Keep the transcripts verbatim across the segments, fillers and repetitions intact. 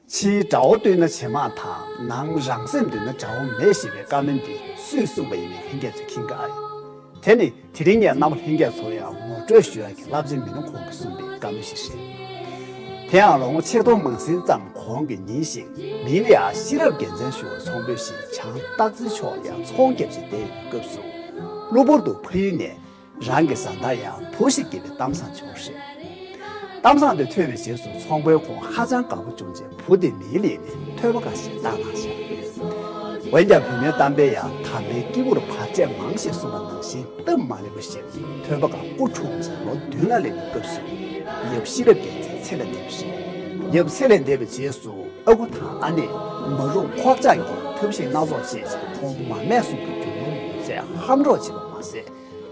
ཕྱིའི་དགྲ་བོ་བཏུལ་ན་བྱེ་མ་དང་། ནང་རང་སེམས་བཏུལ་ན་དགྲ་བོ་མེད་ཞེས་པའི་བཀའ་མོལ་འདི་སུས་གསུངས་པ་ཡིན་མིན་ལྷན་རྒྱས་ཚོས་མཁྱེན་གྱི་ཨ་རེད། དེ་ནི་དེ་རིང་ངས་རྣམ་པ་ལྷན་རྒྱས་ཚོར་ཡང་ངོ་སྤྲོད་ཞུ་ཡག་གི་རླབས་ཆེན་མི་སྣ་ཁོང་གིས་གསུངས་པའི་བཀའ་མོལ་ཞིག་རེད། དེ་ཡང་ལོ་ངོ་ཆིག་སྟོང་མང་ཟིན་ཙམ་གོང་གི་ཉིན་ཞིག་མིང་ལ་ཡང་ཤེས་རབ་རྒྱལ་མཚན་ཞུ་བའི་ཚོང་དཔོན་ཞིག་བྱང་སྟག་རྩེ་ཕྱོགས་ལ་ཡང་ཚོང་རྒྱབ་ཅིང་བསྡད་ཡོད་པའི་སྐབས་སུ། གློ་བུར་དུ་ཕ་ཡུལ་ནས་རང་གི་བཟའ་ཟླ་ཡང་བུ་ཞིག་སྐྱེས་པའི་གཏམ་བཟང་བྱུང་བ་རེད། གཏམ་བཟང་དེ་ཐོས་པའི་རྗེས་སུ་ཚོང་དཔོན་ཁོང་ཧ་ཅང་དགའ་པོ་བྱུང་རྗེས་བུ་དེ་མིང་ལ་ཡང་ཐོས་པ་དགའ་ཞེས་བཏགས་གནང་བཞག་འོན་ཀྱང་བུད་མེད་གཏམ་དཔོན་ཡང་དམ་པའི་སྐྱེས་བུར་བར་ཆད་མང་ཞེས་གསུངས་པ་ནང་བཞིན་སྟབས་མ་ལེགས་པ་ཞིག་ཐོས་པ་དགའ་སྐུ་འཁྲུངས་རྗེས་ལོ་བདུན་ལ་སླེབས་པའི་སྐབས་སུ་ཡབ་ཤེས་རབ་རྒྱལ་མཚན་ཚེ་ལས་འདས་པ་རེད། ཡབ་ཚེ་ལས་འདས་པའི་རྗེས་སུ་ཨ་ཁུ་དང་ཨ་ནེས་མ་རུངས་ཁོག་བཅག་གིས་ཐབས་ཤེས་སྣ་ཚོགས་སྤྱད་ཅིང་ཁོང་མ་སྨད་གསུམ་གྱི་རྒྱུ་ནོར་ཡོད་ཚད་ཧམ་འཕྲོག་བྱས་པ་མ་ཟད།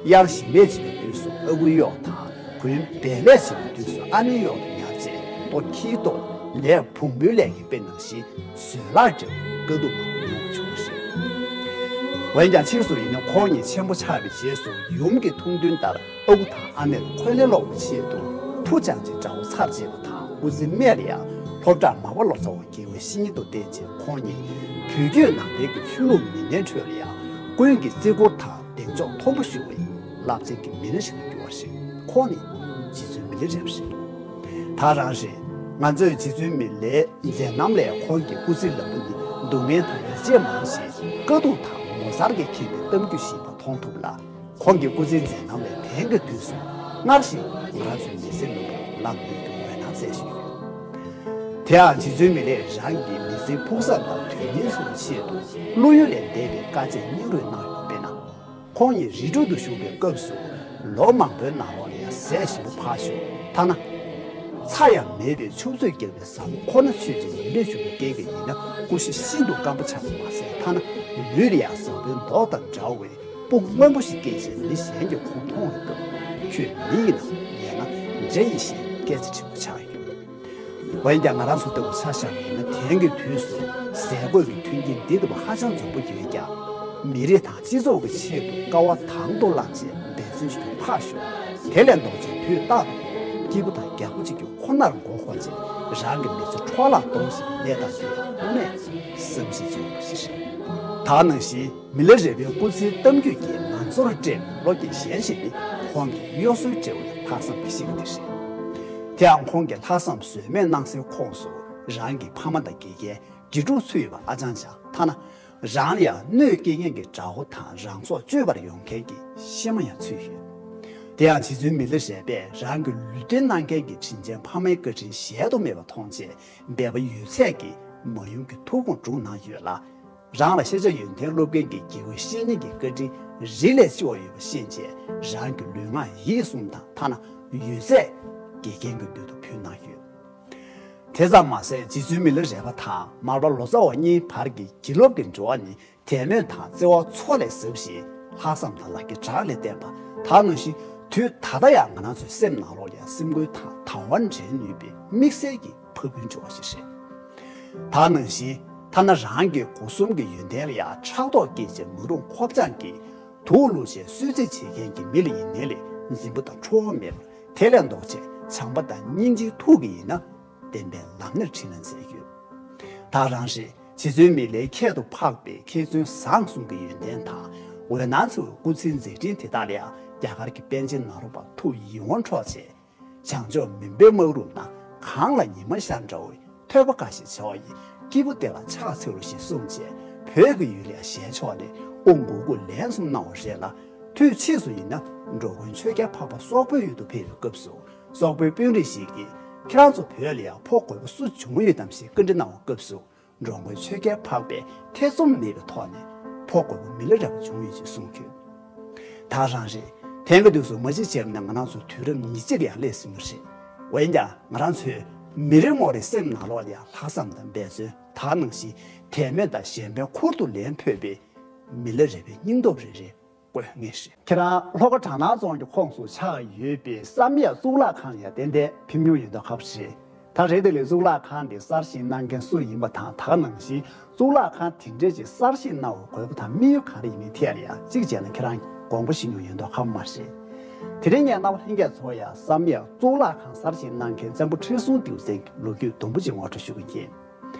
དབྱར་ཞིང་ལས་བྱེད་པའི་དུས་སུ་ཨ་ཁུའི་གཡོག་དང་། དགུན་བལ་ལས་བྱེད་པའི་དུས་སུ་ཨ་ནེའི་གཡོག་ཏུ་ཉར་རྗེས་ལྟོ་འཁྱེར་ལྟོ། ལས་བོང་བུའི་ལས་ཀྱི་དཔེ་ནང་བཞིན་བཟོད་གླགས་བྲལ་བའི་དཀའ་སྡུག་མང་པོ་མྱོང་བ་བྱུང་བ་རེད། འོན་ཀྱང་ཕྱིས་སུ་ཡིན་ན་ཁོང་ཉིད་ཆེན་པོ་ཆགས་པའི་རྗེས་སུ་ཡུམ་གྱི་ཐུགས་འདུན་ལྟར་ཨ་ཁུ་དང་ཨ་ནེ་ལ་འཁོན་ལན་སློག་པའི་ཆེད་དུ་བུ་ཅང་ཅིག་དགྲ་བོ་ཚར་བཅད་པ་དང་། སྐུ་ཚེ་སྨད་ལ་ཡང་སློབ་གྲྭར་མར་པ་ལོ་ཙཱ་བ་དགེ་བའི་བཤེས་གཉེན་དུ་བསྟེན་རྗེས་ཁོང་ཉིད་བོད་བརྒྱུད་ནང་བསྟན་གྱི་ཆོས་ལུགས་མི་སྣའི་ཁྲོད་ལ་ཡང་ཀུན་གྱིས་བརྩི་བཀུར་དང་གདེང་འཇོག་མཐོན་པོ་ཞུ་བའི་རླབས་ཆེན་གྱི་མི་སྣ་ཞིག་ཏུ་གྱུར་བ་རེད། ཁོང་ནི་རྗེ་བཙུན་མི་ལ་རས་པ་རེད། ད་རང་རེད། ང་ཚོས་རྗེ་བཙུན་མི་ལའི་མཛད་རྣམ་ལས་ཁོང་གི་སྐུ་ཚེའི་ལམ་བུ་ནི་སྡུག་བསྔལ་དང་ཡིད་ཆེས་མང་ཞིང་དཀའ་སྡུག་དང་ངོ་མཚར་གྱིས་ཁེངས་པའི་གཏམ་རྒྱུད་ཞིག་ཡིན་པ་མཐོང་ཐུབ་ལ། ཁོང་གི་སྐུ་ཚེའི་མཛད་རྣམ་ལས་དེང་གི་དུས་སུ་སྔར་བཞིན་ང་རང་ཚོའི་མི་ཚེའི་ལམ་བུར་ལངས་ཡོད་རྒྱུ་འོད་སྣང་གསལ་ཞིག་ཡོད། དེའང་རྗེ་བཙུན་མི་ལས་རང་གི་མི་ཚེའི་ཕུགས་བསམ་དང་དོན་གཉེར་སོགས་ཆེད་དུ་བློ་ཡུལ་ལས་འདས་པའི་དཀའ་སྤྱད་སྙིང་རུས་གནང་ཡོད་པས་ན། ཁོང་ཉིད་རི་ཁྲོད་དུ་བཞུགས་པའི་སྐབས་སུ་ལོ་མང་པོའི་ནང་ལོགས་ལ་ཡང་ཟས་ཞིམ་པོ་ཕར་ཞོག་ཐ་ན། ཚྭ་ཡང་མེད་པའི་ཆུ་མཛོད་བརྒལ་བའི་ཟ་ཁུ་ཁོ་ན་མཆོད་ཅིང་ཉིན་རེ་བཞུགས་པའི་རྐྱེན་གྱིས་ཡིན་ན་སྐུ་གཤིས་ཤིན་ཏུ་སྐམ་པོ་ཆགས་པ་མ་ཟད་ཐ་ན་ལུས་ལ་ཡང་བཟང་པོའི་མདོག་དང་འདྲ་བའི་སྤུ་སྔོན་པོ་ཞིག་སྐྱེས་ཤིང་མི་གཞན་གྱིས་ཁོང་མཐོང་བའི་སྐབས་ཁྱོད་མི་ཡིན་ནམ་ཡང་ན་འདྲེ་ཡིན་ཞེས་སྐད་ཆ་དྲི་བ་ཆགས་ཡོད། འོན་ཀྱང་ང་རང་ཚོ་ལྟ་བུ་ཆ་བཞག་པ་ཡིན་ན་དེང་གི་དུས་སུ་ཟས་གོས་ཀྱི་མཐུན་རྐྱེན་འདི་ལྟ་བུ་ཧ་ཅང་འཛོམས་པོ་ཡོད་ཀྱང་མི་རིགས་དང་སྤྱི་ཚོགས་ཀྱི་ཆེད་དུ་དཀའ་བ་དང་དུ་བླངས་བྱས་འབད་བརྩོན་ཞིག་ཏུ་ཕར་ཞོག་དེ་ལས་ལྡོག་ཅིང་དུས་རྟག་ཏུ་སྐྱིད་པོ་དང་རྒྱགས་པོ་གཅིག་གྱུར་ཁོ་ནར་མགོ་འཁོར་བྱས་རང་གི་མི་ཚེ་འཕྲོ་བརླག་གཏོང་བཞིན་པའི་གནས་སྟངས་དེ་ཡང་དངོས་གནས་བསམ་གཞིག་བྱེད་དགོས་པ་ཞིག་རེད། ད་ནང་བཞིན་མི་ལ་རས་པའི་སྐུ་ཚེའི་གཏམ་རྒྱུད་ཀྱིས་ང་ཚོར་སྤྲད་པའི་བློ་སྐྱེད་གཞན་ཞིག་ནི་ཁོང་གི་གཡོ་ཟོལ་བྲལ་བའི་ལྷག་བསམ་གྱི་གཤིས་ཀ་དེ་རེད། དེའང་ཁོང་གིས་ལྷག་བསམ་ཟོལ་མེད་གནང་སའི་ཁོངས་སུ་རང་གི་ཕ་མ་དང་དགེ་རྒན་དགེ་ཕྲུག་ཚུད་ཡོད་པ་ཨ་ཅང་ཅང་ཐ་ན། རང་ལ་ཡང་གནོད་སྐྱེལ་མཁན་གྱི་དགྲ་བོ་དང་རང་སྲོག་གཅོད་པར་ཡོང་མཁན་གྱི་གཤེད་མ་ཡང་ཚུད་ཡོད། དེ་ཡང་རྗེ་བཙུན་མི་ལ་རས་པས་རང་གི་ལུས་རྟེན་གནང་མཁན་གྱི་དྲིན་ཅན་ཕ་མའི་བཀའ་དྲིན་གཞལ་དུ་མེད་པ་མཐོང་རྗེས་འབད་པ་ཡོད་ཚད་ཀྱིས་མ་ཡུམ་གྱི་ཐུགས་དགོངས་སྒྲུབ་གནང་ཡོད་ལ། རང་ལ་ཤེས་བྱ་ཡོན་ཏན་སློབ་མཁན་གྱི་དགེ་བའི་བཤེས་གཉེན་གྱི་བཀའ་དྲིན་རི་ལས་ལྕི་བ་ཡོད་པ་ཤེས་རྗེས་རང་གི་ལུས་ངག་ཡིད་གསུམ་དང་ཐ་ན་ཡོད་ཚད་དགེ་རྒན་གྱི་མདུན་དུ་ཕུལ་གནང་ཡོད། དེ་ཙམ་མ་ཟད་རྗེ་བཙུན་མི་ལ་རས་པ་དང་མར་པ་ལོ་ཙཱ་བ་གཉིས་བར་གྱི་བྱིན་རླབས་ཀྱི་འབྲེལ་བ་ནི་དད་མོས་དང་བརྩེ་བ་མཚོ་ལས་ཟབ་ཞིང་ལྷག་བསམ་དང་ལག་གི་གྲངས་ལས་བརྟན་པ་དག་ནང་བཞིན་དུས་ད་ལྟ་ཡང་ང་རང་ཚོའི་སེམས་ནང་ལོགས་ལ་ཡང་སེམས་འགུལ་དང་དང་བ་འདྲེན་ནུས་པའི་དམིགས་བསལ་གྱི་ཕ་བུའི་འབྱོར་བ་ཞིག་རེད། དག་ནང་བཞིན་ཐ་ན་རང་གི་སྒོ་གསུམ་གྱི་ཡོན་ཏན་ལ་ཡང་ཕྲག་དོག་སྐྱེས་བྱས་མ་རུངས་ཁོག་བཅངས་ཀྱིས་དུག་བླུགས་བྱས་གསོད་རྩིས་བྱེད་མཁན་གྱི་མི་ལ་ཡིན་ནའི་ལས་འཛིན་པ་དང་ཁྲོ་བ་མེད་པར་དེ་ལས་ལྡོག་བྱས་བྱམས་པ་དང་སྙིང་རྗེའི་ཐུགས་ཀྱིས་ཡིན་ན། བསྟན་པའི་ལམ་སྣེར་ཁྲིད་གནང་མཛད་ཡོད། ད་རང་རེད། རྗེ་བཙུན་མི་ལའི་ཁྱད་དུ་འཕགས་པའི་མཁས་བཙུན་བཟང་གསུམ་གྱི་ཡོན་ཏན་དང་འོད་སྣང་འཚེར་བའི་སྐུ་ཚེའི་མཛད་འཕྲིན་དེ་དག་ལ་ཡང་རྒྱ་གར་གྱི་པཎ་ཆེན་ནཱ་རོ་པ་ཐུགས་ཡིད་དབང་འཕྲོག་བྱས། བྱང་ཕྱོགས་མུན་པའི་སྨག་རུམ་ན་གངས་ལ་ཉི་མ་ཤར་འདྲ་བའི་ཐོས་པ་དགའ་ཞིང་བྱ་བ་ཡི་སྐྱེས་བུ་དེ་ལ་ཕྱག་འཚལ་ལོ་ཞེས་གསུངས་རྗེས་བོད་ཀྱི་ཡུལ་ལ་ཞལ་ཕྱོགས་ནས་དབུ་མགོ་དགུ་ལན་གསུམ་གནང་བ་རེད་ལ། དུས་ཕྱིས་སུ་ཡིན་ན་འགྲོ་མགོན་ཆོས་རྒྱལ་འཕགས་པ་སོག་པོའི་ཡུལ་དུ་ཕེབས་པའི་སྐབས་སུ། སོག་པོའི་དཔོན་རིགས་ཤིག་གིས་ཁྱེད་རང་ཚོ་བོད་ལ་ཡང་ཕོ་རྒོད་པོ་སུ་བྱུང་ཡོད་དམ་ཞེས་བཀའ་འདྲི་གནང་བའི་སྐབས་སུ། འགྲོ་མགོན་ཆོས་རྒྱལ་འཕགས་པས་ཐེ་ཚོམ་མེད་པའི་ཐོག་ནས་ཕོ་རྒོད་པོ་མི་ལ་རས་པ་བྱུང་ཡོད་ཅེས་གསུངས་ཡོད། ད་རང་རེད། དེང་གི་དུས་སུ་མ་གཞི་བྱས་པ་ན་ང་རང་ཚོ་དུས་རབས་ཉེར་གཅིག་ལ་ཡང་སླེབས་ཟིན་པ་རེད། འོན་ཀྱང་ང་རང་ཚོས་མི་རེ་ངོ་རེའི་སེམས་ནང་ལོགས་ལ་ཡང་ལྷག་བསམ་དང་འབད་བརྩོན་དག་གནང་ཞིང་དད་མོས་དང་གཞན་ཕན་ཁུར་དུ་ལེན་ཕོད་པའི་མི་ལ་རས་པའི་སྙིང་སྟོབས་རེ་རེ་དགོས་ངེས་རེད། ཁྱེད་རང་ལྷོ་ཁ་གྲྭ་ནང་རྫོང་གི་ཁོངས་སུ་ཆགས་ཡོད་པའི་བསམ་ཡས་གཙུག་ལག་ཁང་ཡང་ཏན་ཏན་ཕེབས་མྱོང་ཡོད་མདོག་ཁ་པོ་རེད། ད་རེས་དེ་ལས་གཙུག་ལག་ཁང་འདི་གསར་བཞེངས་གནང་མཁན་སུ་ཡིན་པ་དང་ད་ག་ནང་བཞིན་གཙུག་ལག་ཁང་དེ་འདྲས་ཅིག་གསར་བཞེངས་གནང་བའི་དགོས་པ་དང་དམིགས་ཡུལ་ག་རེ་ཡིན་མིན་ཐད་ལ་ཡང་གཅིག་བྱས་ན་ཁྱེད་རང་དགོངས་པ་བཞེས་མྱོང་ཡོད་མདོག་ཁ་པོ་མ་རེད། དེ་རིང་ངས་རྣམ་པ་ལྷན་རྒྱས་ཚོར་ཡང་བསམ་ཡས་གཙུག་ལག་ཁང་གསར་བཞེངས་གནང་མཁན་བཙན་པོ་ཁྲི་སྲོང་ལྡེའུ་བཙན་གྱི་ལོ་རྒྱུས་དུམ་བུ་གཅིག་ངོ་སྤྲོད་ཞུ་གི་ཡིན།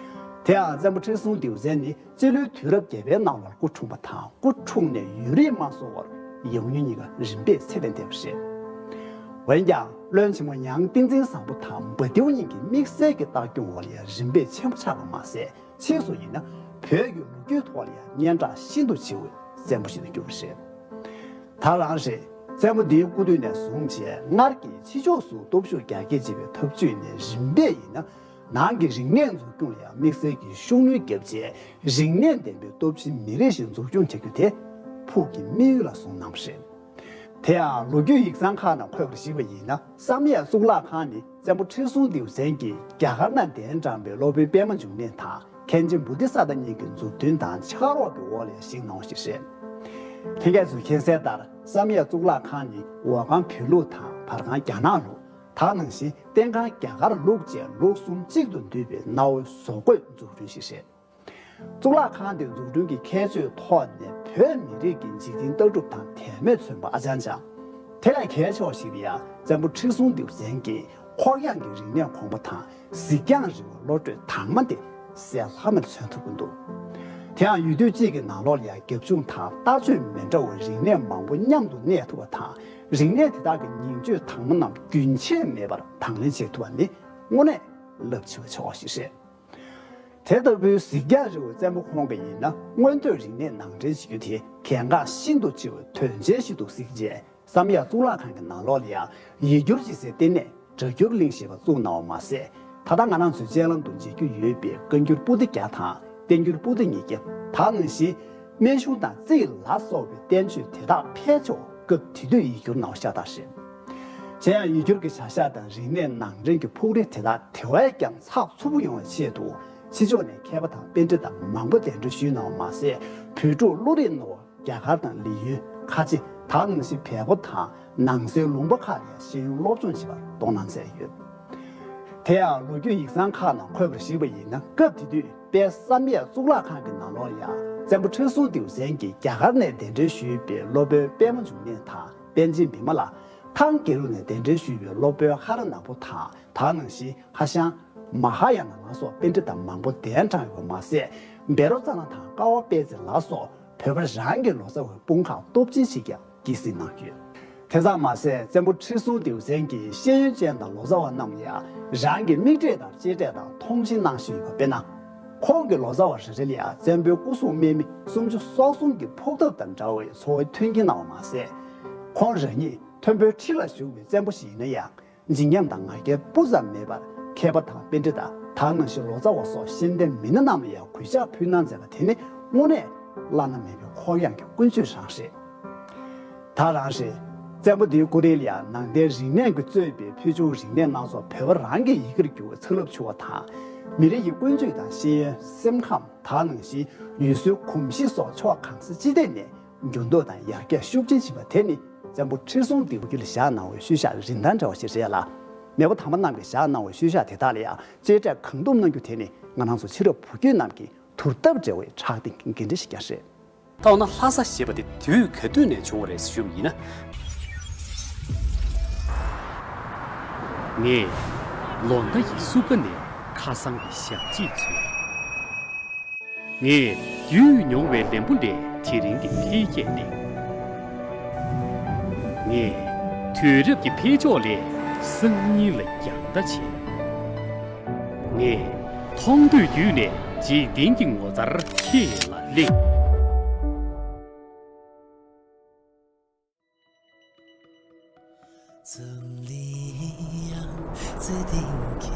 དེའང་བཙན་པོ་ཁྲི་སྲོང་ལྡེའུ་བཙན་ནི་སྤྱི་ལོའི་དུས་རབས་བརྒྱད་པའི་ནང་ལ་སྐུ་འཁྲུངས་པ་དང་། སྐུ་འཁྲུངས་ནས་ཡུན་རིང་མ་སོང་བར་ཡང་སྙིང་གཉིས་ཀ་རིམ་པས་ཚེ་ལས་འདས་པ་རེད། འོན་ཀྱང་བློན་ཆེན་མོ་ཡང་ཏིང་འཛིན་བཟང་པོ་དང་འབའ་ཏིའུ་གཉིས་ཀྱི་དམིགས་བསལ་གྱི་བདག་སྐྱོང་འོག་ལ་ཡང་རིམ་པས་ཆེན་པོ་ཆགས་པ་མ་ཟད། ཕྱིས་སུ་ཡིན་ན་བོད་ཀྱི་ལོ་རྒྱུས་ཐོག་ལ་ཡང་སྙན་གྲགས་ཤིན་ཏུ་ཆེ་བའི་བཙན་པོ་ཞིག་ཏུ་གྱུར་པ་རེད། ད་རང་རེད། བཙན་པོ་འདིའི་སྐུ་དུས་ནས་བཟུང་བྱས་སྔར་གྱི་ཕྱི་ཕྱོགས་སུ་སྟོབས་ཤུགས་རྒྱ་སྐྱེད་བྱེད་པའི་འཐབ་ཇུས་ནས་རིམ་པས་ཡིན་ན། ནང་གི་རིག་གནས་འཛུགས་སྐྱོང་ལ་ཡང་དམིགས་བསལ་གྱི་ཤུགས་སྣོན་བརྒྱབ་རྗེས། རིག་གནས་ལྡན་པའི་སྟོབས་ཆེན་མི་རིགས་ཤིག་འཛུགས་སྐྱོང་བྱ་རྒྱུ་དེ་ཕུགས་ཀྱི་དམིགས་ཡུལ་ལ་བཟུང་གནང་བ་རེད། དེ་ཡང་ལོ་རྒྱུས་ཡིག་ཚང་ཁག་ནང་འཁོད་པར་གཞིགས་པ་ཡིན་ན། བསམ་ཡས་གཙུག་ལག་ཁང་ནི་བཙན་པོ་ཁྲི་སྲོང་ལྡེའུ་བཙན་གྱིས་རྒྱ་གར་ནང་གདན་དྲངས་པའི་སློབ་དཔོན་པདྨ་འབྱུང་གནས་དང་། མཁན་ཆེན་བོ་དྷི་ས་ཏྭ་གཉིས་ཀྱི་མཛུབ་སྟོན་དང་ཕྱག་རོགས་ཀྱི་འོག་ལ་བཞེངས་གནང་བ་ཞིག་རེད། ལྷན་རྒྱས་ཚོས་མཁྱེན་གསལ་ལྟར། བསམ་ཡས་གཙུག་ལག་ཁང་ནི་འོག་ཁང་བོད་ལུགས་དང་བར་ཁང་རྒྱ་ནག་ལུགས། ད་ག་ནང་བཞིན་སྟེང་ཁང་རྒྱ་གར་ལུགས་བཅས་ལུགས་གསུམ་གཅིག་ཏུ་འདུས་པའི་གནའ་བོའི་བཟོ་བཀོད་འཛུགས་སྐྲུན་ཞིག་རེད། གཙུག་ལག་ཁང་དེ་འཛུགས་སྐྲུན་གྱི་ཁྱད་ཆོས་ཐོག་ནས་བོད་མི་རིགས་ཀྱི་འཇིག་རྟེན་ལྟ་གྲུབ་དང་དད་མོས་མཚོན་པ་ཨ་ཅང་ཅང་། དེ་ལས་གལ་ཆེ་བ་ཞིག་ལ་ཡང་བཙན་པོ་ཁྲི་སྲོང་ལྡེའུ་བཙན་གྱིས་ཁོག་ཡངས་ཀྱི་རིག་གནས་གོང་འཕེལ་དང་། གཟིགས་རྒྱང་རིང་བའི་བློ་གྲོས་དྭངས་མ་དེ་གསལ་ལྷམ་མེར་མཚོན་ཐུབ་ཀྱི་འདུག་དེ་ཡང་ཡུལ་དུས་གཅིག་གི་ནང་ལོགས་ལ་ཡང་རྒྱབ་ལྗོངས་དང་ལྟ་སྤྱོད་མི་འདྲ་བའི་རིག་གནས་མང་པོ་མཉམ་དུ་གནས་ཐུབ་པ་དང་། རིག་གནས་དེ་དག་གི་ཉིང་བཅུད་དྭངས་མ་རྣམས་རྒྱུན་ཆད་མེད་པར་དང་ལེན་བྱེད་ཐུབ་པ་ནི་དངོས་གནས་རླབས་ཆེ་བའི་བྱ་བ་ཞིག་རེད། དེ་ལྟ་བུའི་གཟིགས་རྒྱང་རིང་བའི་བཙན་པོ་ཁོང་གིས་ཡིན་ན། མངོན་བསྟོད་རིག་གནས་ནང་འདྲེན་བྱེད་རྒྱུ་དེ་གལ་འགངས་ཤིན་ཏུ་ཆེ་བའི་དོན་ཆེན་ཞིག་ཏུ་གཟིགས་རྗེས། བསམ་ཡས་གཙུག་ལག་ཁང་གི་ནང་ལོགས་ལ་ཡང་ཡིག་སྒྱུར་སྤྱི་སའི་ལྟེ་གནས་སྒྲ་སྒྱུར་གླིང་ཞེས་པ་བཙུགས་གནང་བ་མ་ཟད། ད་ལྟ་ང་རང་ཚོའི་སྤྱན་ལམ་དུ་མཇལ་རྒྱུ་ཡོད་པའི་བཀའ་འགྱུར་པོ་ཏི་བརྒྱ་དང་བསྟན་འགྱུར་པོ་ཏི་ཉིས་བརྒྱ། ད་ག་ནང་བཞིན་སྨན་གཞུང་དང་རྩིས་ལ་སོགས་པའི་བསྟན་བཅོས་དེ་དག་ཕལ་ཆེར་སྐབས་དེ་དུས་ཡིག་སྒྱུར་གནང་བ་ཤ་སྟག་རེད། གཞན་ཡང་ཡིག་སྒྱུར་གྱི་བྱ་གཞག་དང་རིག་གནས་ནང་འདྲེན་གྱི་ཕུགས་རེ་དེ་དག་དེ་བས་ཀྱང་ཚགས་ཚུད་པོ་ཡོང་བའི་ཆེད་དུ། ཕྱི་ཕྱོགས་ནས་མཁས་པ་དང་པཎྜི་ཏ་མང་པོ་གདན་འདྲེན་ཞུས་གནང་བ་མ་ཟད། བོད་ཕྲུག་བློ་རིག་རྣོ་བ་རྒྱ་གར་དང་ལི་ཡུལ། ཁ་ཆེ། ད་ག་ནང་བཞིན་བལ་པོ་དང་ནང་སའི་ལུང་པ་ཁག་ལ་ཡང་ཤེས་ཡོན་སློབ་སྦྱོང་བྱེད་པར་གཏོང་གནང་མཛད་ཡོད། དེ་ཡང་ལོ་རྒྱུས་ཡིག་ཚང་ཁག་ནང་འཁོད་པར་གཞིགས་པ་ཡིན་ན། སྐབས་དེ་དུས་དཔལ་བསམ་ཡས་གཙུག་ལག་ཁང་གི་ནང་ལོགས་ལ་ཡང་བཙན་པོ་ཁྲི་སྲོང་ལྡེའུ་བཙན་གྱིས་རྒྱ་གར་ནས་གདན་འདྲེན་ཞུས་པའི་སློབ་དཔོན་པདྨ་འབྱུང་གནས་དང་། པཎ་ཆེན་བི་མ་ལ། ཐང་རྒྱལ་རབས་ནས་གདན་འདྲེན་ཞུས་པའི་སློབ་དཔོན་ཧ་ར་ནག་པོ་དང་། ད་ག་ནང་བཞིན་ཧ་ཤང་། མ་ཧཱ་ཡ་ན་ལ་སོགས་པཎྜི་ཏ་མང་པོ་གདན་དྲངས་ཡོད་པ་མ་ཟད། བཻ་རོ་ཙ་ན་དང་ཀ་བ་པད་ཚལ་ལ་སོགས་བོད་པ་རང་གི་ལོ་ཙཱ་བའི་དཔུང་ཁག་སྟོབས་ཆེན་ཞིག་ཀྱང་སྐྱེད་སྲིང་གནང་ཡོད། དེ་ཙམ་མ་ཟད། བཙན་པོ་ཁྲི་སྲོང་ལྡེའུ་བཙན་གྱིས་ཤེས་ཡོན་ཅན་དང་ལོ་ཙཱ་བ་རྣམས་ལ་ཡང་རང་གི་མིག་འབྲས་དང་གཅེས་སྤྲས་དང་མཐོང་ཆེན་གནང་བཞིན་ཡོད་པ། དཔེར་ན། ཁོང་གིས་ལོ་ཙཱ་བ་རེ་རེ་ལ་ཡང་བཙན་པོའི་སྐུ་སྲུང་དམག་མི་སུམ་ཅུ་སོ་གསུམ་གྱི་ཕོགས་ཐབས་དང་འདྲ་བའི་འཚོ་བའི་མཐུན་རྐྱེན་གནང་བ་མ་ཟད། ཁོང་རང་ཉིད་མཐོན་པོའི་ཁྲི་ལ་བཞུགས་པའི་བཙན་པོ་ཞིག་ཡིན་ན་ཡང་། བརྗིད་ཉམས་དང་ང་རྒྱལ་སྤུ་ཙམ་མེད་པར། མཁས་པ་དང་པཎྜི་ཏ། ད་ག་ནང་བཞིན་ལོ་ཙཱ་བ་སོགས་ཤེས་ལྡན་མི་སྣ་རྣམས་ལ་ཡང་གུས་ཕྱག་ཕུལ་གནང་མཛད་པ་དེ་ནི་དངོས་གནས་བླ་ན་མེད་པའི་ཁོག་ཡངས་ཀྱི་ཀུན་སྤྱོད་རང་རེད། ད་རང་རེད། བཙན་པོ་འདིའི་སྐུ་རིང་ལ་ཡང་ནང་བསྟན་རིག་གནས་ཀྱིས་གཙོས་པའི་ཕུལ་བྱུང་རིག་གནས་སྣ་ཚོགས་བོད་པ་རང་གི་ཡི་གེར་བསྒྱུར་བའི་ཚིག་རླབས་འཕྱུར་བ་དང་། མི་རིགས་ཀྱི་ཀུན་སྤྱོད་དང་ཤེས་ཡོན། སེམས་ཁམས། ད་ག་ནང་བཞིན་ཡུལ་སྲོལ་གོམས་གཤིས་སོགས་ཕྱོགས་གང་ས་ཅི་ཐད་ནས། འགྱུར་ལྡོག་དང་ཡར་རྒྱས་ཤུགས་ཆེན་ཕྱིན་པ་དེ་ནི་བཙན་པོ་ཁྲི་སྲོང་ལྡེའུ་རྒྱུད་ལ་བཞག་གནང་བའི་ཤུལ་བཞག་རིན་ཐང་བྲལ་བ་ཞིག་རེད་ལ། མེས་པོ་དམ་པ་རྣམས་ཀྱིས་བཞག་གནང་བའི་ཤུལ་བཞག་དེ་དག་ལ་ཡང་གཅེས་སྤྲས་གང་ཐུབ་གནང་རྒྱུ་དེ་ནི་ང་རང་ཚོ་ཕྱི་རབས་བུ་རྒྱུད་རྣམས་ཀྱི་དུར་ཐབས་བྲལ་བའི་ཕྲག་སྟེང་གི་འགན་འཁྲི་ཞིག་ཀྱང་རེད། ད་འོ་ན་ལྷ་ས་ཞེས་པ་དེ་དུས་ག་དུས་ནས་བྱུང་བ་རེད་ཞུ་བ་ཡིན་ན། ངས་ལོ་ཟླ་ཡི་སྲུབས་ཀ་ནས་ཁ་སང་གི་ཞག་གཅིག་འཚོལ། ངས་བརྒྱུད་མྱོང་བའི་ལན་བུ་ལས་དེ་རིང་གི་འཕེལ་རྒྱས་གླེང་། ངས་དུས་རབས་ཀྱི་འཕེལ་ཕྱོགས་ལས་སང་ཉིན་ལ་རྒྱང་ལྟ་བྱེད། ངས་མཐོང་ཐོས་བརྒྱུད་ནས་འཇིག་རྟེན་གྱི་ངོ་མཚར་ཁྱེད་ལ་གླེང་། 这里呀，这定给，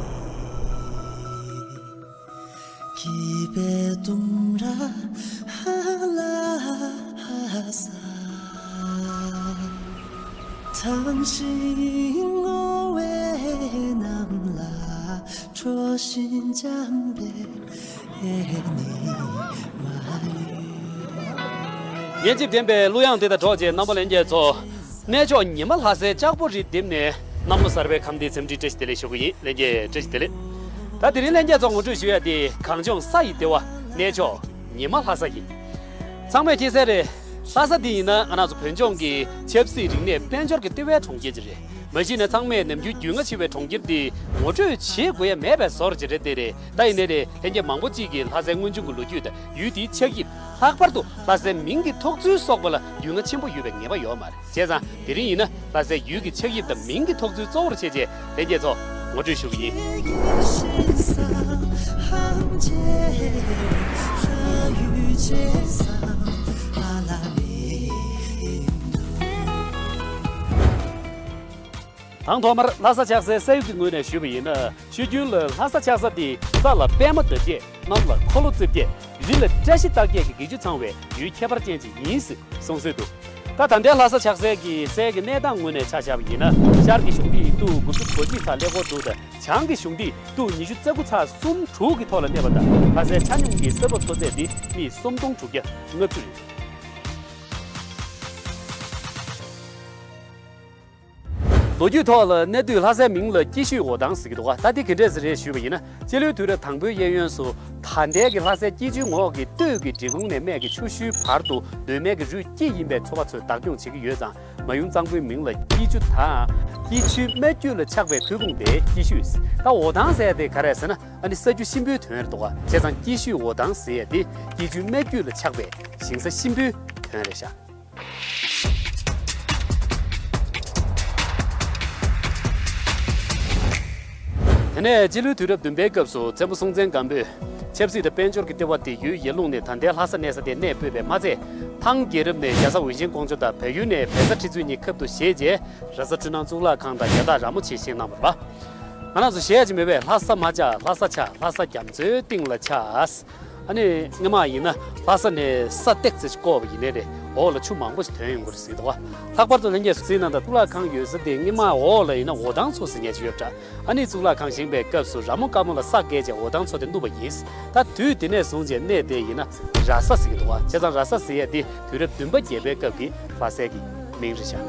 给别东拉哈拉哈萨，当心我为难啦，戳心肝别。 སྙན་འཇེབས་ལྡན་པའི་གླུ་དབྱངས་དེ་དང་འགྲོགས་རྗེས་རྣམ་པ་ལྷན་རྒྱས་ཚོ། གནས་མཆོག་ཉི་མ་ལྷ་སའི་ལྕགས་པོ་རི་ལྡེབས་ནས་གནམ་ལོ་གསར་པའི་ཁམས་བདེའི་འཚམས་འདྲི་བཀྲ་ཤིས་བདེ་ལེགས་ཞུ་གི་ཡིན། ལྷན་རྒྱས་བཀྲ་ཤིས་བདེ་ལེགས། ད་དེ་རིང་ལྷན་རྒྱས་ཚོ་ངོ་སྤྲོད་ཞུ་ཡ་དེ་གངས་ལྗོངས་ས་ཡི་ལྟེ་བ་གནས་མཆོག་ཉི་མ་ལྷ་ས་ཡིན། ཚང་མས་མཁྱེན་གསལ་རེད། ལྷ་ས་འདི་ཡིན་ན་ང་རང་ཚོ་བོད་ལྗོངས་ཀྱི་ཆབ་སྲིད་རིག་གནས་དཔལ་འབྱོར་གྱི་ལྟེ་བའི་གྲོང་ཁྱེར་ཅིག་རེད། མ་གཞི་ནས་ཚང་མས་ནམ་རྒྱུན་རྒྱུས་མངའ་ཆེ་བའི་གྲོང་ཁྱེར་འདི་ངོ་སྤྲོད་བྱེད་དགོས་ཡ་མེད་པའི་བཟོ་འདྲ་ཅིག་རེད་དེ་རེད། ད་ཡིན་ནའི་རེད། ལྷན་རྒྱས་མང་པོ་ཅིག་གིས་ལྷ་སའི་སྔོན་བྱུང་གི་ལོ་རྒྱུས་དང་ཡུལ་དེའི་ཆགས་དབྱིབས། ལྷག་པར་དུ་ལྷ་སའི་མིང་གི་ཐོགས་ཚུལ་སོགས་པ་ལ་རྒྱུས་མངའ་ཆེན་པོ་ཡོད་པའི་ངེས་པ་ཡོད་མ་རེད། བྱས་ཙང་དེ་རིང་ཡིན་ན་ལྷ་སའི་ཡུལ་གྱི་ཆགས་དབྱིབས་དང་མིང་གི་ཐོགས་ཚུལ་གཙོ་བོར་བྱས་རྗེས་ལྷན་རྒྱས་ཚོ་ངོ་སྤྲོད་ཞུ་གི་ཡིན། དང་ཐོག་མར་ལྷ་ས་ཆགས་སའི་ས་ཡུལ་གྱི་ངོས་ནས་ཞུས་པ་ཡིན་ན། ཤོད་རྒྱུན་ལ་ལྷ་ས་ཆགས་ས་དེ་ས་ལ་པད་མ་འདབ་བརྒྱད། གནམ་ལ་འཁོར་ལོ་རྩིབས་བརྒྱད། རི་ལ་བཀྲ་ཤིས་རྟགས་བརྒྱད་ཀྱི་གྱི་ཅུ་ཚང་བའི་ཡུལ་ཁྱད་པར་ཅན་ཅིག་ཡིན་ཟེར་གསུངས་སྲོལ་འདུག་ད་ད་ལྟའི་ལྷ་ས་ཆགས་སའི་གི་སའི་གི་གནས་སྟངས་ངོས་ནས་ཆ་བཞག་པ་ཡིན་ན། ཤར་གྱི་གཞུང་ཐིག་ཏུའུ་དགུ་བཅུ་གོ་གཅིག་ཚེག་ཀླད་ཀོར་དྲུག་དང་། བྱང་གི་གཞུང་ཐིག་ཏུའུ་ཉི་ཤུ་རྩ་དགུ་ཚེག་གསུམ་དྲུག་གི་ཐོག་ལ་གནས་པ་དང་། ལྷ་སའི་ཆ་སྙོམས་ཀྱི་ས་བབ་མཐོ་ཚད་འདི་སྨི་སུམ་སྟོང་དྲུག་བརྒྱ་ལྔ་བཅུ་རེད། ལོ་རྒྱུས་ཐོག་ལ་གནས་སྡོད་ལྷ་སའི་མིང་ལ་སྐྱིད་ཤོད་འོ་ཐང་ཟེར་གྱི་འདུག་ག་ད་འདི་ག་འདྲས་ཟེར་རེད་ཞུས་པ་ཡིན་ན། སྤྱི་ལོའི་དུས་རབས་དང་པོའི་གཡས་གཡོན་སུ། ད་ལྟའི་གི་ལྷ་སའི་སྐྱིད་ཆུའི་ངོགས་ཀྱི་སྟོད་ཀྱི་འབྲི་གུང་ནས་སྨད་ཀྱི་ཆུ་ཤུལ་བར་དུ་སྟོད་སྨད་ཀྱི་རུས་སྐྱིད་ཡིན་པའི་ཚོ་པ་ཚོས་བདག་སྐྱོང་བྱེད་ཀྱི་ཡོད་ཙང་། མ་ཡུམ་གཙང་པོའི་མིང་ལ་སྐྱིད་ཆུ་དང་། སྐྱིད་ཆུའི་སྨད་རྒྱུད་ལ་ཆགས་པའི་ཁུལ་ཁོངས་དེ་སྐྱིད་ཤོད། ད་འོ་ཐང་ཟེར་ཡ་དེ་ག་རེ་ཟེར་ན། ཨ་ནི་ས་རྒྱུ་གཤིན་པོའི་དོན་རེད་འདུག་ག་བྱས་ཙང་སྐྱིད་ཤོད་འོ་ཐང་ཟེར་ཡ་དེ་སྐྱིད་ཆུའི་སྨད་རྒྱུད་ལ་ཆགས་པའི་ཞིང་ས་གཤིན་པོའི་དོན་རེད་ཤག་དེ་ནས་སྤྱི་ལོའི་དུས་རབས་བདུན་པའི་སྐབས་སུ་བཙན་པོ་སྲོང་བཙན་སྒམ་པོས་ཆབ་སྲིད་དང་དཔལ་འབྱོར་གྱི་ལྟེ་བ་དེ་ཡུལ་ཡར་ཀླུང་ནས་ད་ལྟའི་ལྷ་ས་གནས་ས་དེར་གནས་སྤོས་པས་མ་ཚད། ཐང་རྒྱལ་རབས་ནས་རྒྱ་བཟའ་འོད་ཆེན་ཀོང་ཇོ་དང་བལ་ཡུལ་ནས་བལ་བཟའ་ཁྲི་བཙུན་གཉིས་ཁབ་ཏུ་བཞེས་རྗེས། ར་ས་འཕྲུལ་སྣང་གཙུག་ལག་ཁང་དང་རྒྱ་སྟག་ར་མོ་ཆེ་བཞེངས་གནང་བ་རེད་པ། ང་རང་ཚོ་བཤད་ཡ་ཅིག་མེད་པས། ལྷ་ས་མ་ཆགས་ལྷ་ས་ཆགས། ལྷ་ས་རྒྱ་མཚོའི་གཏིང་ལ་ཆགས། ཨ་ནི་སྔོན་མ་ཡིན་ན་ལྷ་ས་ནས་ས་ཏོག་ཙམ་ཞིག་བརྐོས་པ་ཡིན་ནའི་རེད། འོག་ལ་ཆུ་མང་པོ་ཞིག་ཐོན་ཡོང་གི་རེད་ཟེར་གྱི་འདུག་ག་ལྷག་པར་དུ་ལྷན་རྒྱས་ཚོས་གཟིགས་གནང་དང་། གཙུག་ལག་ཁང་ཡོད་ས་དེ་སྔོན་མ་འོག་ལ་ཡིན་ན་འོ་ཐང་ཚོ་ཟེར་མཁན་ཅིག་ཡོད་པ་འདྲ། ཨ་ནི་གཙུག་ལག་ཁང་བཞེངས་པའི་སྐབས་སུ་ར་མོ་དཀར་མོ་ལ་ས་བཀལ་བྱས་འོ་ཐང་ཚོ་དེ་བསྣུབས་པ་ཡིན། ད་དུས་དེ་ནས་བཟུང་བྱས་གནས་དེ་ཡིན་ན་ར་ས་ཟེར་གྱི་འདུག་ག་བྱས་ཙང་ར་ས་ཟེར་ཡ་དེ་དུས་རབས་བདུན་པ་བརྒྱད་པའི་སྐབས་ཀྱི་ལྷ་སའི་གི་མིང་རེད་ཤག་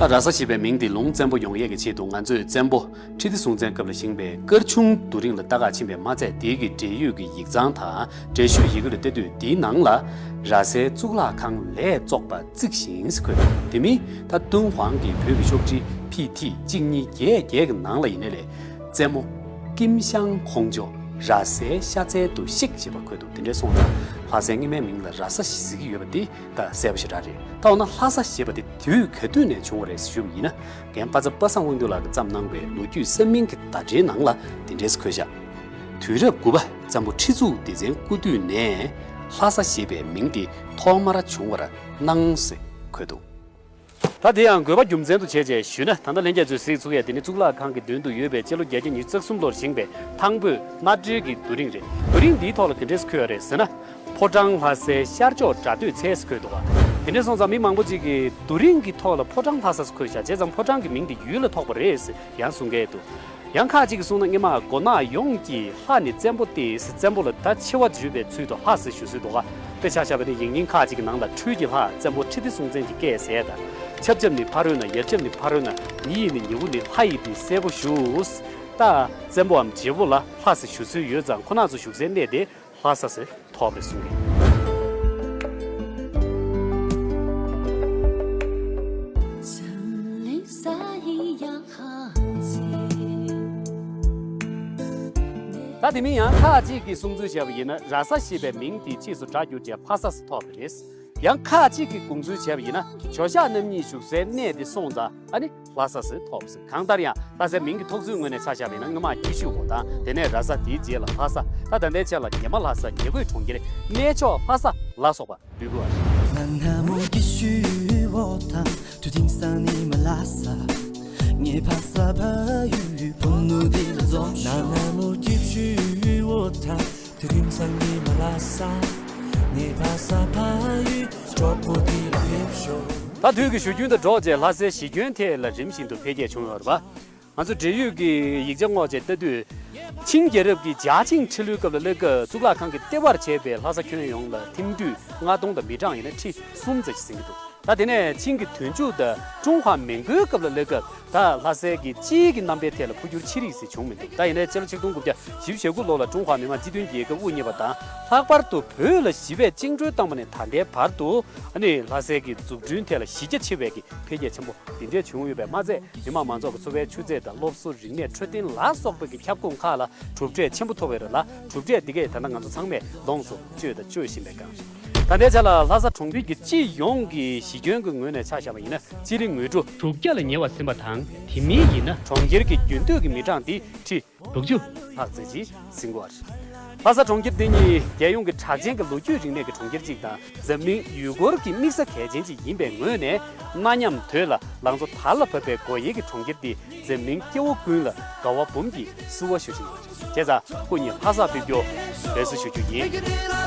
ད་ར་ས་ཞེས་པའི་མིང་འདི་ལུང་བཙན་པོ་ཡོང་ཡས་ཀྱི་ཆེད་དུ་ང་ཚོས་བཙན་པོ་ཁྲི་ལྡེ་སྲོང་བཙན་སྐབས་ལ་བཞེངས་པའི་དཀར་ཆུང་རྡོ་རིང་ལ་ལྟ་ག་ཕྱིན་པས་མ་ཚད། དེའི་གི་འབྲེལ་ཡོད་ཀྱི་ཡིག་ཚང་དང་འགྲེལ་བཤད་ཡི་གེ་ལ་བལྟས་དུས། དེའི་ནང་ལ་ར་སའི་གཙུག་ལག་ཁང་ལས་བཙོག་པ་བརྩིགས་ཤིང་ཟེར་འཁོད་འདུག་དེ་མིན་ད་ཏུན་ཧོང་གི་བོད་ཀྱི་ཤོག་དྲིལ་ཕི་ཐི་གཅིག་གཉིས་བརྒྱད་བརྒྱད་ཀྱི་ནང་ལ་ཡིན་ནའི་རེད། བཙན་མོ་ཀིམ་ཤང་ཁོང་ཇོ་ར་སའི་ཤ་ཚལ་དུ་གཤེགས་ཞེས་པ་འཁོད་འདུག་དེ་འདྲའི་སོང་ཙང་ལྷ་སའི་སྔོན་མའི་མིང་ལ་ར་ས་ཞེས་ཟེར་གྱི་ཡོད་པ་འདི་ད་གསལ་པོ་ཞེ་དྲག་རེད། ད་འོ་ན་ལྷ་ས་ཞེས་པ་དེ་དུས་ག་དུས་ནས་བྱུང་བ་རེད་ཞུས་པ་ཡིན་ན། རྒན་པ་ཚབ་པ་སངས་དབང་འདུས་ལགས་ཀྱིས་བརྩམས་གནང་བའི་ལོ་རྒྱུས་གསར་རྙིང་གི་བརྡ་འགྲེལ་ནང་ལ་དེ་འདྲས་འཁོད་བཞག་དུས་རབས་དགུ་པ་བཙན་པོ་ཁྲི་གཙུག་ལྡེ་བཙན་སྐུ་དུས་ནས་ལྷ་ས་ཞེས་པའི་མིང་དེ་ཐོག་མར་བྱུང་བར་སྣང་ཟེར་འཁོད་འདུག་ད་དེ་ཡང་དགོས་པ་རྒྱུ་མཚན་དུ་བྱས་རྗེས་ཞུས་ན། ད་ལྟ་ལྷན་རྒྱས་ཚོས་གཟིགས་ཚུགས་ཡས་དེ་ནི་གཙུག་ལག་ཁང་གི་མདུན་དུ་ཡོད་པའི་སྤྱི་ལོ་བརྒྱད་བརྒྱ་ཉི་ཤུ་རྩ་གསུམ་ལོར་བཞེངས་པའི་ཐང་བོད་གནའ་འབྲེལ་གྱི་རྡོ་རིང་རེད། རྡོ་རིང་འདིའི་ཐོག་ལ་ག་འདྲས་འཁོད་ཡོད་རེད་ཟེར་ན། ཕོ་བྲང་ལྷ་སའི་ཤར་ཕྱོགས་སྒྲ་སྟོད་ཚལ་ཟེར་འཁོད་འདུག་ག་དེ་འདྲས་སོང་ཙང་མི་མང་པོ་ཅིག་གིས་རྡོ་རིང་གི་ཐོག་ལ་ཕོ་བྲང་ལྷ་ས་ཟེར་འཁོད་བཞག་བྱས་ཙང་ཕོ་བྲང་གི་མིང་དེ་ཡུལ་ལ་ཐོགས་པ་རེད་ཟེར་ཡང་གསུང་མཁན་འདུག་ཡང་ཁ་ཅིག་གིས་གསུངས་ན། སྔོན་མ་མགོ་ནག་ཡོངས་ཀྱིས་ལྷ་ནི་བཙན་པོ་སྟེ་ཟེར། བཙན་པོ་ལ་ད་ཆེ་བ་བརྗོད་པའི་ཚུལ་དུ་ལྷ་ཟེར་ཞུ་སྲོལ་འདུག་ག་དཔེ་ཆ་བཞག་པ་ནི་ཡིག་རྙིང་ཁག་ཅིག་གི་ནང་ལ་འཕྲུལ་གྱི་ལྷ་བཙན་པོ་ཁྲི་ལྡེ་སྲོང་བཙན་གྱི་སྐད་ཟེར་དང་། ཆབ་ཆབ་ནི་ཕ་རོལ་ན། ཡར་ཆབ་ནི་ཕ་རོལ་ན། ཉི་ཡི་ནི་ཉི་བོ་ནི། ལྷ་ཡི་ནི་སྲས་པོ་ཞུ། ད་བཙན་པོའམ་རྗེ་བོ་ལ་ལྷ་ཟེར་ཞུ་སྲོལ་ཡོད་ཙང་། ཁོ་རང་ཚོ་བཞུགས་སའི་གནས་དེ་ལྷ་ས་ཟེར་ཐོགས་པ་རེད་གསུང་གི། ད་དེ་མིན་ཡང་ཁ་ཅིག་གིས་གསུང་ཚུལ་བྱས་པ་ཡིན་ན། ར་ས་ཞེས་པའི་མིང་དེ་ཕྱིས་སུ་སྒྲ་བསྒྱུར་བྱས་ལྷ་ས་ཟེར་ཐོགས་པ་རེད། ཡང་ཁ་ཅིག་གིས་དགོངས་ཚུལ་བྱས་པ་ཡིན་ན། ཇོ་ཤཱཀ་རྣམ་གཉིས་བཞུགས་སའི་གནས་དེ་སོང་ཙང་ཨ་ནི་ལྷ་ས་ཟེར་ཐོགས་པ་ཟེར། གང་ལྟར་ཡང་ལྷ་སའི་མིང་གི་ཐོགས་ཚུལ་ངོས་ནས་ཆ་བཞག་པ་ཡིན་ན། སྔོན་མ་སྐྱིད་ཤོད་འོ་ཐང་། དེ་ནས་ར་ས། དེའི་རྗེས་ལ་ལྷ་ས། ད་ད་ལྟའི་ཆ་ལ་ཉི་མ་ལྷ་ས། ཉི་གོས་གྲོང་ཁྱེར། གནས་མཆོག་ལྷ་ས་ལ་སོགས་པ་འབོད་ཀྱི་ཡོད་རེད། ད་དུས་ཀྱི་བཞུར་རྒྱུན་དང་འགྲོགས་བྱས་ལྷ་སའི་གཞི་ཁྱོན་ཐད་ལ་རིམ་བཞིན་དུ་འཕེལ་རྒྱས་བྱུང་ཡོད་རེད་པ། ང་ཚོ་འབྲེལ་ཡོད་ཀྱི་ཡིག་ཆ་སྔོག་བྱས་ལྟ་དུས། ཆིང་རྒྱལ་རབས་ཀྱི་ཇཱ་ཆིང་ཁྲི་ལོའི་སྐབས་ལ་སླེབས་སྐབས་གཙུག་ལག་ཁང་གི་ལྟེ་བར་བྱས་པའི་ལྷ་ས་ཁྱོན་ཡོངས་ལ་ཐིམ་དུད་ལྔ་སྟོང་དང་མི་གྲངས་ཡིན་ན་ཁྲི་གསུམ་ཙམ་ཞིག་ཟིན་གྱི་འདུག་ད་དེ་ནས་ཆིང་གི་དུས་མཇུག་ད་ཀྲུང་ཧྭ་མིན་གོའི་སྐབས་ལ་སླེབས་སྐབས། ད་ལྷ་སའི་གི་སྤྱིའི་གི་རྣམ་པའི་ཐད་ལ་འཕོ་འགྱུར་ཆེ་རིགས་ཤིག་བྱུང་མི་འདུག་ད་ཡིན་ནའི་སྤྱི་ལོ་ཆིག་སྟོང་དགུ་བརྒྱ་བཞི་བཅུ་ཞེ་དགུ་ལོ་ལ་ཀྲུང་ཧྭ་མི་དམངས་སྤྱི་མཐུན་གྱི་རྒྱལ་ཁབ་དབུ་བརྙེས་པ་དང་། ལྷག་པར་དུ་བོད་ལ་ཞི་བས་བཅིངས་འགྲོལ་བཏང་བ་ནས་ད་ལྟའི་བར་དུ། ཨ་ནི་ལྷ་སའི་གི་འཛུགས་སྐྲུན་ཐད་ལ་གཞི་རྒྱ་ཆེ་བའི་གི་འཕེལ་རྒྱས་ཆེན་པོ་འདི་འདྲས་བྱུང་ཡོད་པས་མ་ཚད། མི་དམངས་མང་ཚོགས་ཀྱི་འཚོ་བའི་ཆུ་ཚད་དང་སློབ་གསོ། རིག་གནས། འཕྲོད་བསྟེན་ལ་སོགས་པའི་གི་ཁྱབ་ཁོངས་ཁག་ལ་གྲུབ་འབྲས་ཆེན་པོ་ཐོབ་པ་རེད་ལ། གྲུབ་འབྲས་འདི་གས་ད་ལྟ་ང་ཚོ་ཚང་མས་ལོངས་སུ་སྤྱོད་དང་སྤྱོད་བཞིན་པའི་སྒང་རེད། ད་ལྟའི་ཆ་ལ་ལྷ་ས་གྲོང་ཁྱེར་གྱི་སྤྱི་ཡོངས་ཀྱི་གཞི་ཁྱོན་གྱི་ངོས་ནས་ཆ་བཞག་པ་ཡིན་ན། སྤྱི་ལེ་ངོས་གྲུ་དྲུག་བརྒྱ་ལ་ཉེ་བ་ཟིན་པ་དང་། དེ་མིན་ཡིན་ན། གྲོང་ཁྱེར་གྱི་རྒྱུན་སྡོད་ཀྱི་མི་གྲངས་འདི་ཁྲི་དྲུག་ཅུ་ལྷག་ཙམ་ཅིག་ཟིན་གྱི་ཡོད་རེད། ལྷ་ས་གྲོང་ཁྱེར་འདི་ཉིད་རྒྱལ་ཡོངས་ཀྱི་གྲགས་ཅན་གྱི་ལོ་རྒྱུས་རིག་གནས་ཀྱི་གྲོང་ཁྱེར་ཅིག་དང་། འཛམ་གླིང་ཡུལ་སྐོར་གྱི་དམིགས་ས་གལ་ཆེན་ཅིག་ཡིན་པའི་ངོས་ནས། གནའ་ཉམས་དོད་ལ་ལང་ཚོ་དར་ལ་བབས་པའི་སྒོ་དབྱེ་གི་གྲོང་ཁྱེར་འདི་འཛམ་གླིང་སྐྱེ་བོ་ཀུན་ལ་དགའ་བ་འབུམ་གྱིས་བསུ་བ་ཞུ་བཞིན་ཡོད། བྱས་ཙང་སྐུ་ཉིད་ལྷ་སར་ཕེབས་རྒྱུ་དགའ་བསུ་ཞུ་རྒྱུ་ཡིན།